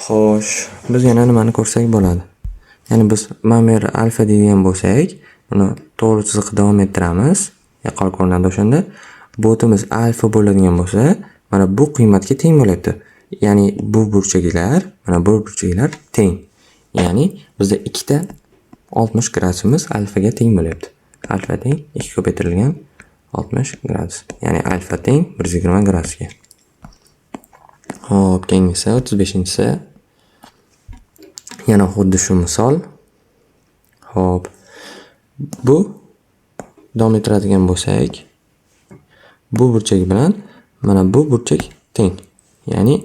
Xo'sh, biz yana nimani ko'rsak bo'ladi? Ya'ni biz mana bu yerda alfa degan bo'lsak, buni to'g'ri chiziqni davom ettiramiz. Yaqqol ko'rinadi o'shanda. Bo'timiz alfa bo'ladigan bo'lsa, mana bu qiymatga teng bo'lyapti. Ya'ni bu burchaklar, mana bu burchaklar teng. Ya'ni bizda ikkita 60 gradusimiz alfaga teng bo'lyapti. Alfa teng 2 ko'paytirilgan 60 gradus. Ya'ni alfa teng 120 gradusga. Xo'p, keyingisi 35-chisi. Yana xuddi shu misol. Xo'p, bu davom ettiradigan bo'lsak, bu burchak bilan mana bu burchak teng. Ya'ni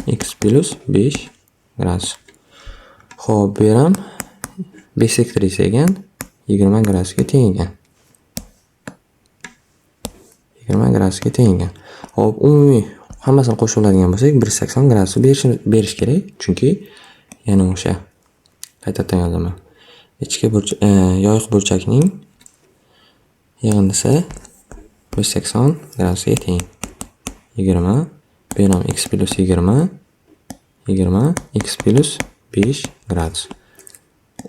x plus 5 gradus. Xo'p, bu yer ham bissektrisa ekan, 20 gradusga teng ekan. 20 gradusga teng ekan. Xo'p, umumiy hammasini qo'shib oladigan bo'lsak, 180 gradus berish kerak, chunki yana o'sha qaytadan yozaman. Ichki burch, yoyiq burchakning yig'indisi 180 gradusga teng. 20, bu yer ham x plus 20, 20 x plus 5 gradus.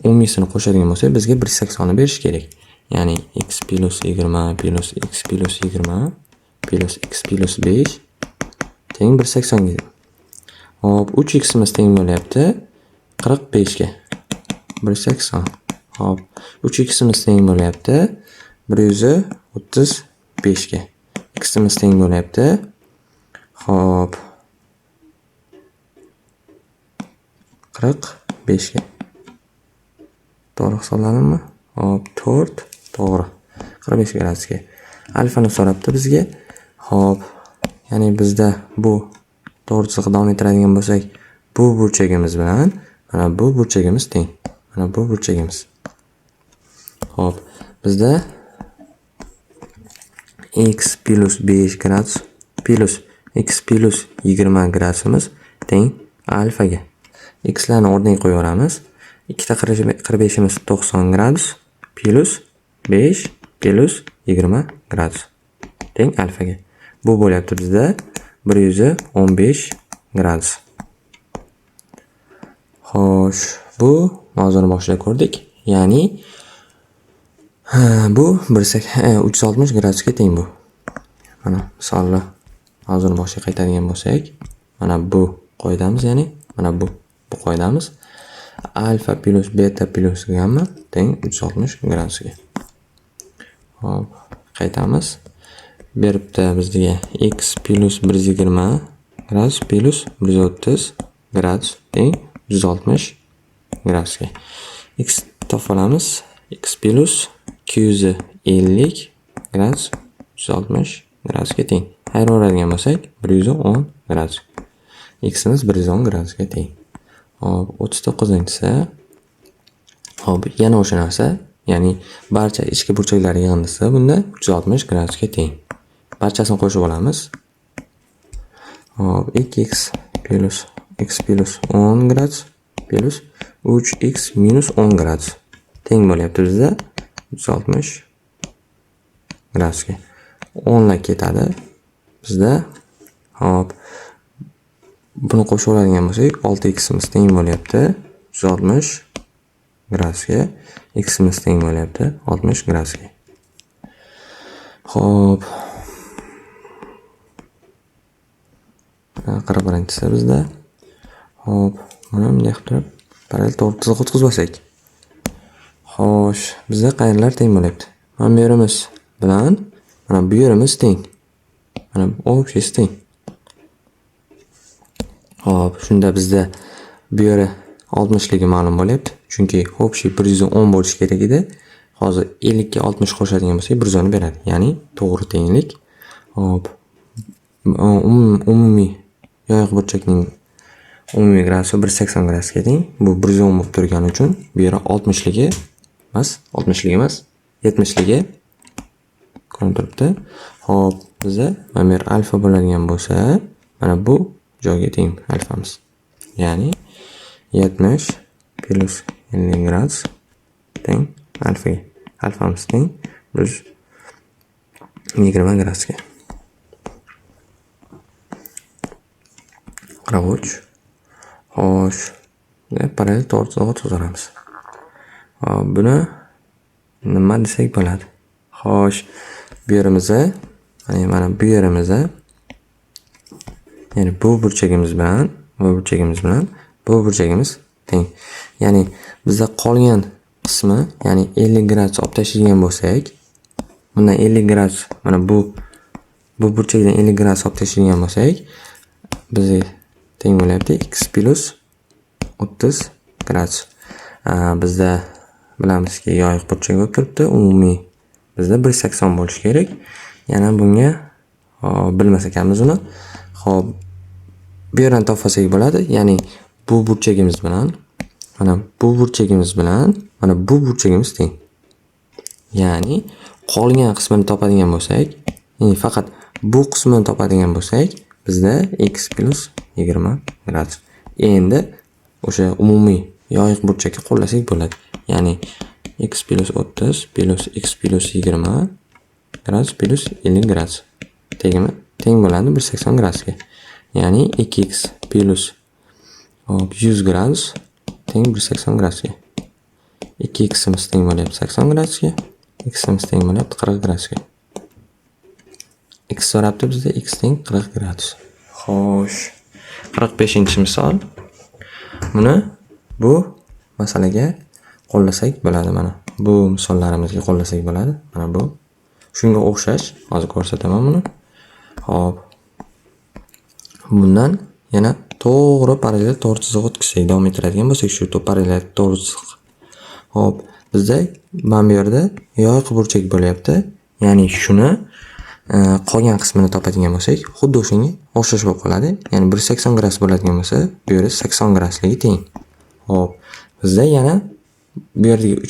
Umumiysini qo'shadigan bo'lsak, bizga 180 ni berish kerak. Ya'ni x plus 20 plus x plus 20 plus x plus 5 teng 180 ga. Xo'p, 3x imiz teng bo'lyapti 45 ga. 180. Xo'p, 3x imiz teng bo'lyapti 135 ga. X imiz teng bo'lyapti. Xo'p, 45 ga. To'g'ri hisobladimmi? Xo'p, 4 to'g'ri. 45 gradusga. Alfani so'rabdi bizga. Xo'p, ya'ni bizda bu to'g'ri chiziqni davom ettiradigan bo'lsak, bu burchagimiz bilan mana bu burchagimiz teng. Mana bu burchagimiz. Xo'p, bizda x plus 5 gradus plus x plus 20 gradusimiz teng alfaga. X larni o'rniga qo'yaveramiz. Ikkita 45imiz 90 gradus plus 5 plus 20 gradus teng alfaga. Bu bo'lyapti bizda 115 gradus. Xo'sh, bu mavzuni boshida ko'rdik. Ya'ni bu 360 gradusga teng bu. Mana misolni hozir boshiga qaytadigan bo'lsak, mana bu qoidamiz, ya'ni mana bu qoidamiz. Alfa plus beta plus gamma teng 360 gradusga. Hop, qaytamiz. Beribdi bizga x plus 120 gradus plus 130 gradus teng 360 gradusga. X topib olamiz. X plus 250 gradus 360 gradusga teng. Ayiraveradigan bo'lsak 110 gradus. X'imiz 110 gradusga teng. Hop, 39-inchisi. Hop, yana o'sha narsa, ya'ni barcha ichki burchaklar yig'indisi bunda 360 gradusga teng. Barchasini qo'shib olamiz. Hop, 2x plus x plus 10 gradus plus 3x minus 10 gradus teng bo'lyapti bizda 360 gradusga. 10 lar ketadi bizda. Hop, buni qo'shib oladigan bo'lsak 6x'imiz teng bo'lyapti 360 gradusga, x'imiz teng bo'lyapti 60 gradusga. Hop, 41-inchisi bizda. Hop, buni bunday qilib turib parallel to'g'ri chiziq o'tkazib olsak. Xo'sh, bizda qayerlar teng bo'lyapti? Mana bu yerimiz bilan mana bu yerimiz teng. Mana общийsi teng. Hop, shunda bizda bu yeri 60 ligi ma'lum bo'lyapti. Chunki общий 110 bo'lishi kerak edi. Hozir 50 ga 60 qo'shadigan bo'lsak 110 beradi. Ya'ni to'g'ri tenglik. Hop, umumiy yoyiq burchakning umumiy gradusi 180 gradusga teng. Bu 110 bo'lib turgani uchun bu yeri 60 ligi emas, 60 ligi emas, 70 ligi ko'rinib turibdi. Hop, bizda mana bu yer alfa bo'ladigan bo'lsa, mana bu joyga teng alfamiz. Ya'ni 70 plus 50 gradus teng alfaga. Alfamiz teng 120 gradusga. 43. Xo'sh, parallel to'g'ri chiziq o'tkazamiz. Hop, buni nima desak bo'ladi? Xo'sh, bu yerimizda, ya'ni mana bu yerimizda, ya'ni bu burchagimiz bilan bu burchagimiz bilan bu burchagimiz teng. Ya'ni bizda qolgan qismi, ya'ni 50 gradus olib tashlaydigan bo'lsak, bundan 50 gradus, mana bu burchakdan 50 gradus olib tashlaydigan bo'lsak, bizga teng bo'lyapti x plus 30 gradus. Bizda bilamizki, yoyiq burchak bo'lib turibdi. Umumiy bizda 180 bo'lishi kerak. Yana bunga bilmas ekanmiz uni. Xo'p, bu yerdan topsak bo'ladi. Ya'ni bu burchagimiz bilan mana bu burchagimiz bilan mana bu burchagimiz teng. Ya'ni qolgan qismini topadigan bo'lsak, ya'ni faqat bu qismini topadigan bo'lsak, bizda x plus 20 gradus. Endi o'sha umumiy yoyiq burchakka qo'llasak bo'ladi. Ya'ni x plus 30 plus x plus 20 gradus plus 50 gradus tengmi? Teng bo'ladi 180 gradusga. Ya'ni 2x plus 100 gradus teng 180 gradusga. 2x'imiz teng bo'lyapti 80 gradusga, x'imiz teng bo'lyapti 40 gradusga. X so'rabdi bizda, x teng 40 gradus. Xo'sh, 45-misol. Buni bu masalaga qo'llasak bo'ladi mana. Bu misollarimizga qo'llasak bo'ladi. Mana bu. Shunga o'xshash, hozir ko'rsataman buni. Xo'p. Bundan yana to'g'ri parallel to'g'ri chiziq o'tkazsak, davom ettiradigan bo'lsak shu parallel to'g'ri chiziq. Xo'p, bizda mana bu yerda yoyiq burchak bo'lyapti. Ya'ni shuni qolgan qismini topadigan bo'lsak, xuddi o'shanga o'xshash bo'lib qoladi. Ya'ni 180 gradus bo'ladigan bo'lsa, bu yerda 80 gradusligi teng. Xo'p, bizda yana bu yerdagi 3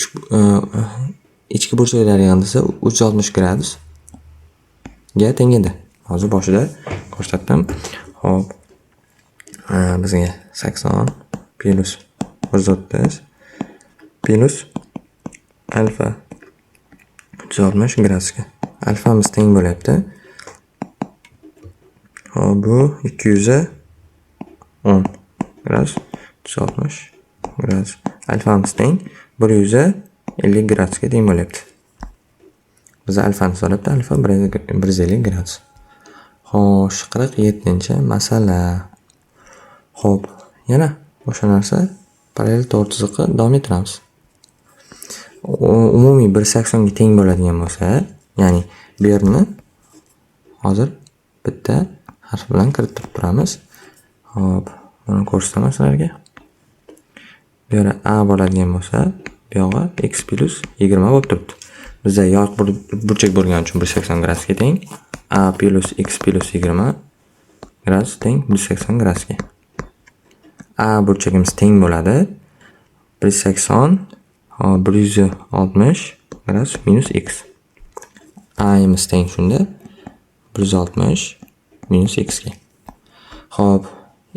ichki burchaklar yig'indisi 360 gradusga teng edi. Hozir boshida ko'rsatdim. Xo'p, bizga 80 plus 130 plus alfa 360 gradusga. Alfamiz teng bo'lyapti. Xo'p, bu 210 gradus 360 gradus. Alfamiz teng 150 gradusga teng bo'lyapti. Biz alfani so'rabdi, alfa 150 gradus. Xo'sh, 47-masala. Xo'p, yana o'sha narsa, parallel to'g'ri chiziqqa davom ettiramiz. Umumiy 180 ga teng bo'ladigan bo'lsa, ya'ni bu yerni hozir bitta harf bilan kiritib turamiz. Xo'p, buni ko'rsataman sizlarga. Bu yeri A bo'ladigan bo'lsa, bu yog'i x plus 20 bo'lib turibdi. Bizda yoq burchak bo'lgani uchun 180 gradusga teng. A plus x plus 20 gradus teng 180 gradusga. A burchagimiz teng bo'ladi. 180, hop, 160 gradus minus x. A'miz teng shunda 160 minus x ga. Xo'p,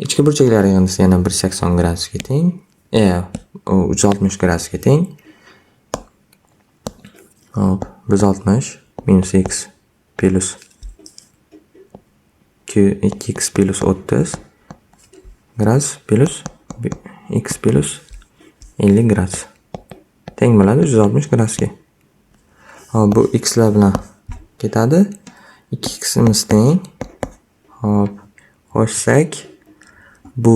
ichki burchaklar yig'indisi yana 180 gradusga teng. 360 gradusga teng. Xo'p, 160 minus x plus 2x plus 30 gradus plus x plus 50 gradus teng bo'ladi 360 gradusga. Xo'p, bu x lar bilan ketadi. 2ximiz teng. Xo'p, qo'shsak bu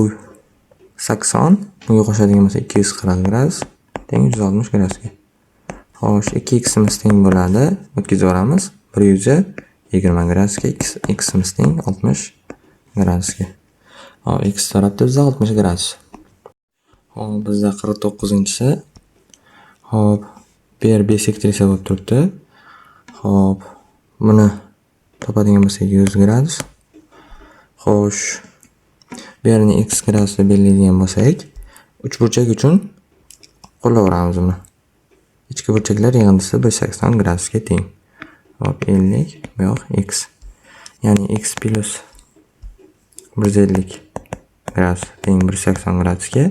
80, bunga qo'shadigan bo'lsak 240 gradus teng 360 gradusga. Xo'sh, 2ximiz teng bo'ladi. O'tkazib yuboramiz. 120 gradusga, ximiz teng 60 gradusga. Xo'p, x so'rabdi bizda 60 gradus. Xo'p, bizda 49-si. Xo'p, bu yer bisektrisa bo'lib turibdi. Xo'p, buni topadigan bo'lsak 100 gradus. Xo'sh, bu yerni x gradus deb belgilaydigan bo'lsak, uchburchak uchun qo'llayveramiz buni. Ichki burchaklar yig'indisi 180 gradusga teng. Xo'p, 50, bu yoq x. Ya'ni x plus 150 gradus teng 180 gradusga.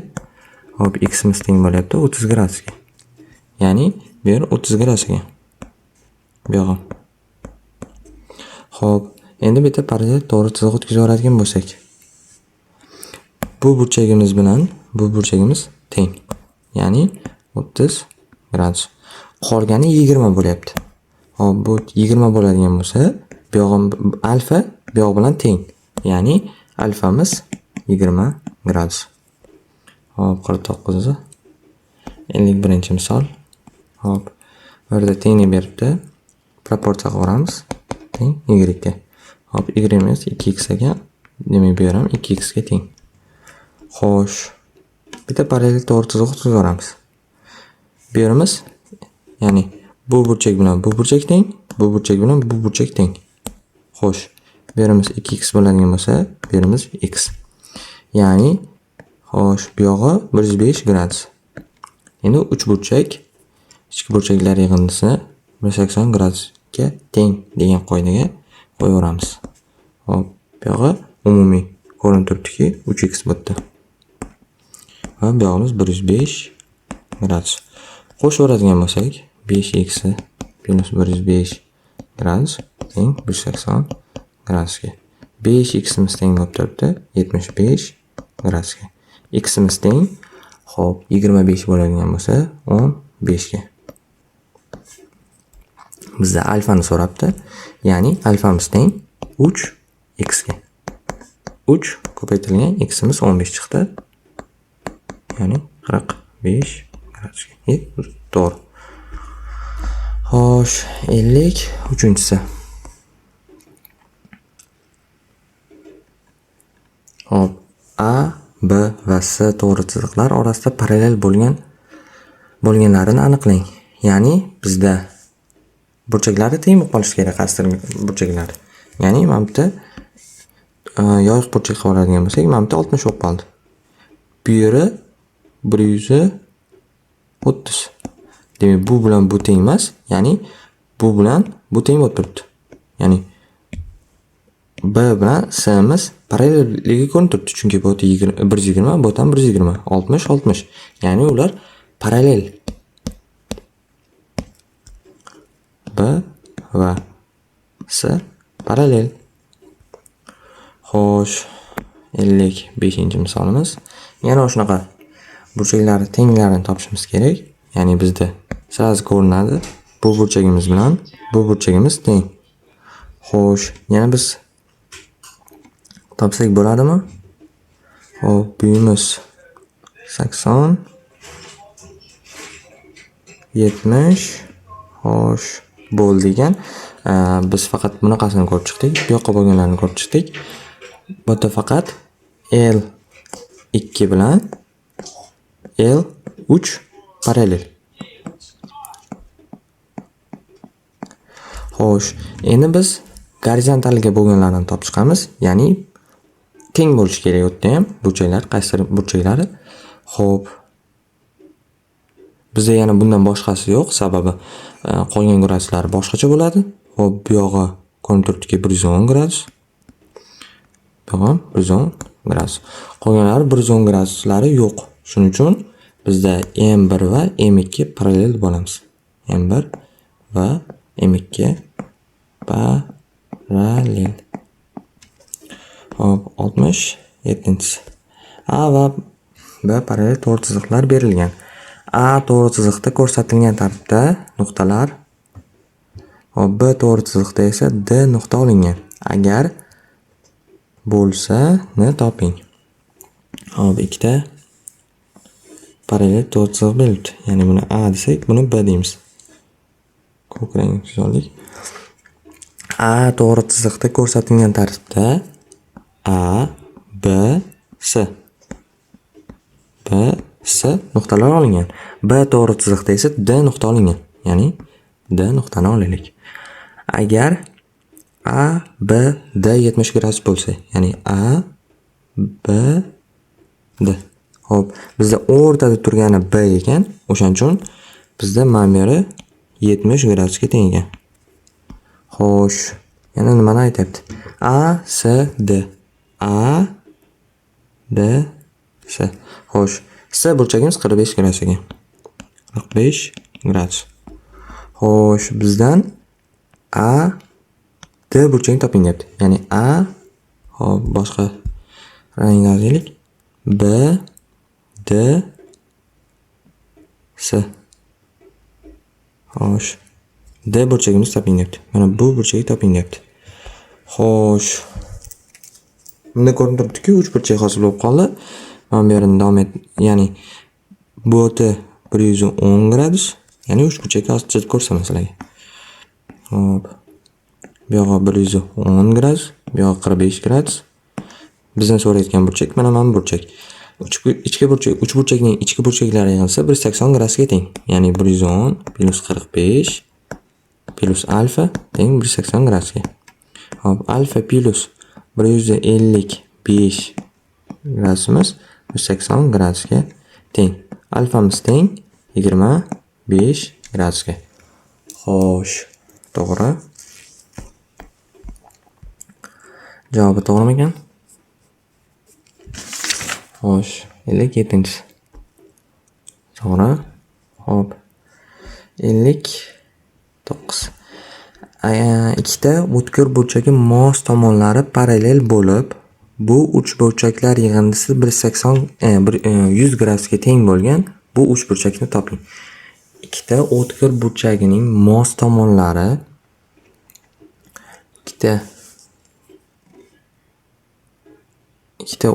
Xo'p, ximiz teng bo'lyapti 30 gradusga. Ya'ni bu yer 30 gradus ekan. Bu yog'i. Xo'p, endi bitta parallel to'g'ri chiziq o'tkazib yuboradigan bo'lsak, bu burchagimiz bilan bu burchagimiz teng. Ya'ni 30 gradus. Qolgani 20 bo'lyapti. Xo'p, bu 20 bo'ladigan bo'lsa, bu yog'im alfa bu yoq bilan teng. Ya'ni alfamiz 20 gradus. Xo'p, 49. 51-misol. Xo'p, bu yerda tenglik beribdi. Proporsiya qilib teng y ga. Xo'p, y'imiz 2x ekan. Demak, bu yer ham 2x ga teng. Xo'sh, bitta parallel to'g'ri chiziq o'tkazib yuboramiz. Bu yerimiz, ya'ni bu burchak bilan bu burchak teng, bu burchak bilan bu burchak teng. Xo'sh, bu yerimiz 2x bo'ladigan bo'lsa, bu yerimiz x. Ya'ni, xo'sh, bu yog'i 105 gradus. Endi uchburchak ichki burchaklar yig'indisi 180 gradusga teng degan qoidaga qo'yaveramiz. Xo'p, bu yog'i umumiy ko'rinib turibdiki, 3x bo'pti. Va bu yog'imiz 105 gradus. Qo'shib yuboradigan bo'lsak, 5x minus 105 gradus teng 180 gradusga. 5ximiz teng bo'lib turibdi 75 gradusga. Ximiz teng, xo'p, 25 bo'ladigan bo'lsa 15 ga. Bizda alfani so'rabdi. Ya'ni alfamiz teng 3 x ga. 3 ko'paytirilgan ximiz 15 chiqdi. Ya'ni 45 gradusga. To'g'ri. Xo'sh, 53-chisi. Xo'p, A, B va C to'g'ri chiziqlar orasida parallel bo'lganlarini aniqlang. Ya'ni bizda burchaklari teng bo'lib qolishi kerak, qaysidir burchaklari. Ya'ni mana bu yerda yoyiq burchak qilib oladigan bo'lsak, mana bu yerda 60 bo'lib qoldi. Bu yeri 130. Demak, bu bilan bu teng emas, ya'ni bu bilan bu teng bo'lib turibdi. Ya'ni B bilan C'miz parallelligi ko'rinib turibdi, chunki bu yerda 120, bu yerda ham 120, 60, 60. Ya'ni ular parallel. B va C parallel. Xo'sh, 55-misolimiz. Yana shunaqa burchaklari tenglarini topishimiz kerak. Ya'ni bizda sразу ko'rinadi, bu burchagimiz bilan bu burchagimiz teng. Xo'sh, yana biz topsak bo'ladimi? Xo'p, buyimiz 80 70. Xo'sh, bo'ldi ekan. Biz faqat bunaqasini ko'rib chiqdik, bu yoqqa bo'lganlarni ko'rib chiqdik. Bu yerda faqat L2 bilan L3 parallel. Xo'sh, endi biz gorizontalga bo'lganlarni topib chiqamiz, ya'ni teng bo'lishi kerak u yerda ham burchaklar, qaysidir burchaklari. Xo'p. Bizda yana bundan boshqasi yo'q, sababi qolgan graduslar boshqacha bo'ladi. Xo'p, bu yog'i ko'rinib turibdiki 110 gradus. Bu yog'i 110 gradus. Qolganlari 110 graduslari yo'q. Shuning uchun bizda M1 va M2 parallel bo'lamiz. M1 va M2 parallel. Xo'p, 67-si. A va B parallel to'g'ri chiziqlar berilgan. A to'g'ri chiziqda ko'rsatilgan tartibda nuqtalar, xo'p, B to'g'ri chiziqda esa D nuqta olingan. Agar bo'lsa, ni toping. Xo'p, ikkita parallel to'g'ri chiziq berilibdi. Ya'ni buni A desak, buni B deymiz. Ko'k rang chizoldik. A to'g'ri chiziqda ko'rsatilgan tartibda A, B, S. B, S nuqtalar olingan. B to'g'ri chiziqda esa D nuqta olingan. Ya'ni D nuqtani olaylik. Agar A, B, D 70 gradus bo'lsa, ya'ni A, B, D. Xo'p, bizda o'rtada turgani B ekan, o'shaning uchun bizda mana bu yeri 70 gradusga teng ekan. Xo'sh, yana nimani aytyapti? A, S, D. A, D, S. Xo'sh, S burchagimiz 45 gradus ekan. 45 gradus. Xo'sh, bizdan A, D burchagini toping deyapti. Ya'ni A, xo'p, boshqa rangni olaylik. B, D, S. Xo'sh, D burchagimizni toping deyapti. Mana bu burchagini toping deyapti. Xo'sh. Bunda ko'rinib turibdiki, 3 burchak hosil bo'lib qoldi. Mana bu yerini davom et, ya'ni bu yerda 110 gradus, ya'ni 3 burchakka hozir chizib ko'rsataman sizlarga. Xo'p. Bu yog'i 110 gradus, bu yog'i 45 gradus. Bizdan so'rayotgan burchak mana bu burchak. Ichki burchak, uch burchakning ichki burchaklari yig'ilsa 180 gradusga teng. Ya'ni 110 plus 45 plus alfa teng 180 gradusga. Xo'p, alfa plus 155 gradusimiz 180 gradusga teng. Alfamiz teng 25 gradusga. Xo'sh, to'g'ri. Javobi to'g'rimikan? Xo'sh, 57-si. To'g'ri. Xo'p. 59. Ikkita o'tkir burchagi mos tomonlari parallel bo'lib, bu uch burchaklar yig'indisi 100 gradusga teng bo'lgan bu uch burchakni toping. Ikkita o'tkir burchagining mos tomonlari ikkita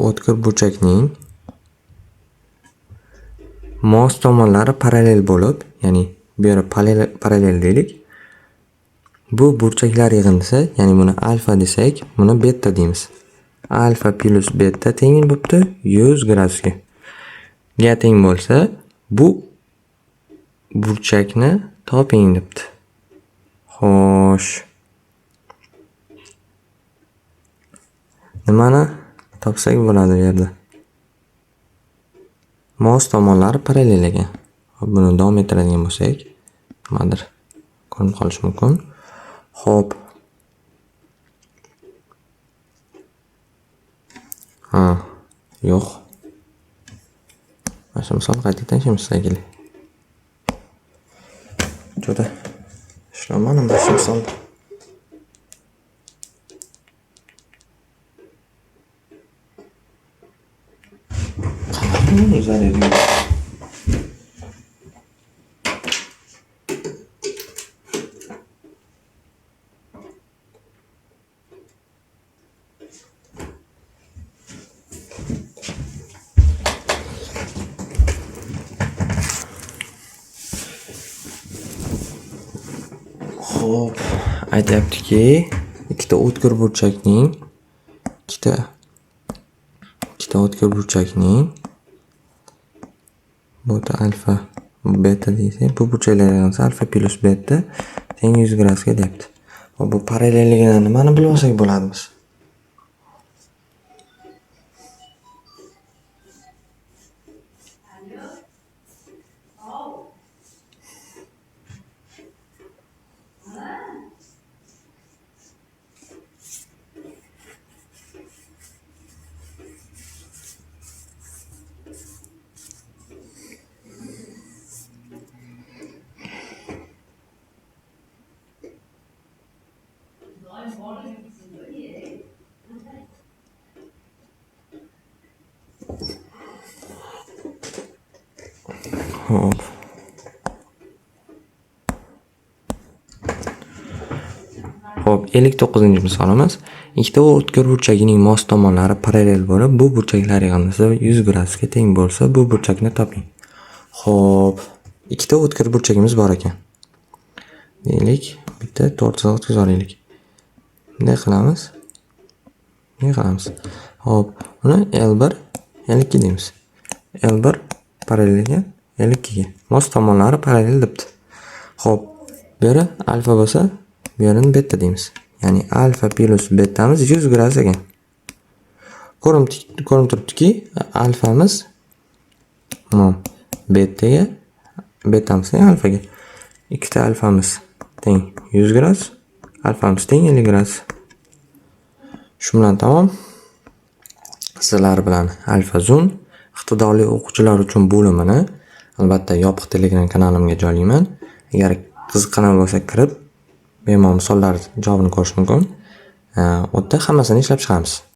o'tkir burchakning mos tomonlari parallel bo'lib, ya'ni bu yerda parallel deylik. Bu burchaklar yig'indisi, ya'ni buni alfa desak, buni beta deymiz. Alfa plus beta teng bo'pti 100 gradusga. Ga teng bo'lsa, bu burchakni toping debdi. Xo'sh. Nimani topsak bo'ladi bu yerda? Mos tomonlari parallel ekan. Xo'p, buni davom ettiradigan bo'lsak, nimadir ko'rinib qolishi mumkin. Xo'p. Ha, yo'q. Mana shu misol qaytadan ishlaymiz sizlarga. Juda ishlamadim mana shu misolni. Qanaqa zaryad yo'q. Xo'p, aytyaptiki, ikkita o'tkir burchakning ikkita o'tkir burchakning bu alfa beta desak, bu burchaklar yig'indisi alfa plyus beta teng 100 gradusga deyapti. Xo'p, bu parallelligidan nimani bilib olsak bo'ladi biz? Xo'p. Xo'p, 59-misolimiz. Ikkita o'tkir burchagining mos tomonlari parallel bo'lib, bu burchaklar yig'indisi 100 gradusga teng bo'lsa, bu burchakni toping. Xo'p, ikkita o'tkir burchagimiz bor ekan. Deylik, bitta to'rt chiziq o'tkazib olaylik. Bunday qilamiz. Bunday qilamiz. Xo'p, uni L1, L2 deymiz. L1 parallelga L2 ga. Mos tomonlari parallel debdi. Xo'p, bu yeri alfa bo'lsa, bu yerini beta deymiz. Ya'ni alfa plyus betamiz 100 gradus ekan. Ko'rinib turibdiki, alfamiz betaga, betamiz teng alfaga. Ikkita alfamiz teng 100 gradus, alfamiz teng 50 gradus. Shu bilan tamom. Sizlar bilan Alfa Zoom iqtidorli o'quvchilar uchun bo'limini albatta yopiq Telegram kanalimga joylayman. Agar qiziqqanlar bo'lsa kirib, bemalol misollar javobini ko'rish mumkin. U yerda hammasini ishlab chiqamiz.